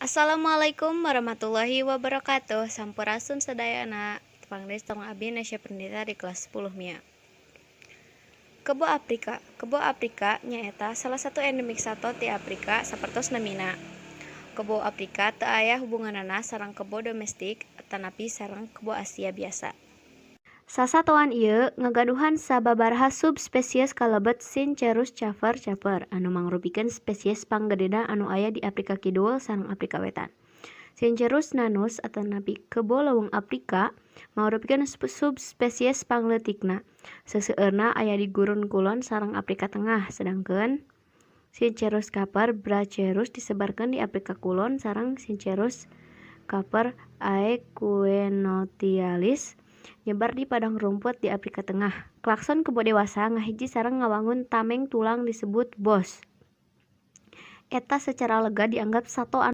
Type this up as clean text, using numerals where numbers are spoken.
Assalamualaikum warahmatullahi wabarakatuh. Sampurasun sadayana. Tepang deui sareng abdi, Nesya Pendita, di kelas 10 MIA. Kebo Afrika. Kebo Afrika nyaeta salah satu endemik sato ti Afrika sapertos namina. Kebo Afrika teu aya hubunganana sareng kebo domestik atanapi sareng kebo Asia biasa. Sasatoan ieu ngagaduhan sababaraha subspesies kalebet Syncerus cafer cafer anu mangrupikeun spesies panggedena anu aya di Afrika Kidul sareng Afrika Wetan. Syncerus nanus atanapi kebo leuweung Afrika mangrupikeun subspesies pangleutikna, seseueurna aya di Gurun Kulon sareng Afrika Tengah, sedangkeun Syncerus cafer brachyurus disebarkeun di Afrika Kulon sareng Syncerus cafer aequinoctialis nyebar di padang rumput di Afrika Tengah. Klakson kebo dewasa ngahiji sareng ngawangun tameng tulang disebut boss. Eta sacara lega dianggap sato anu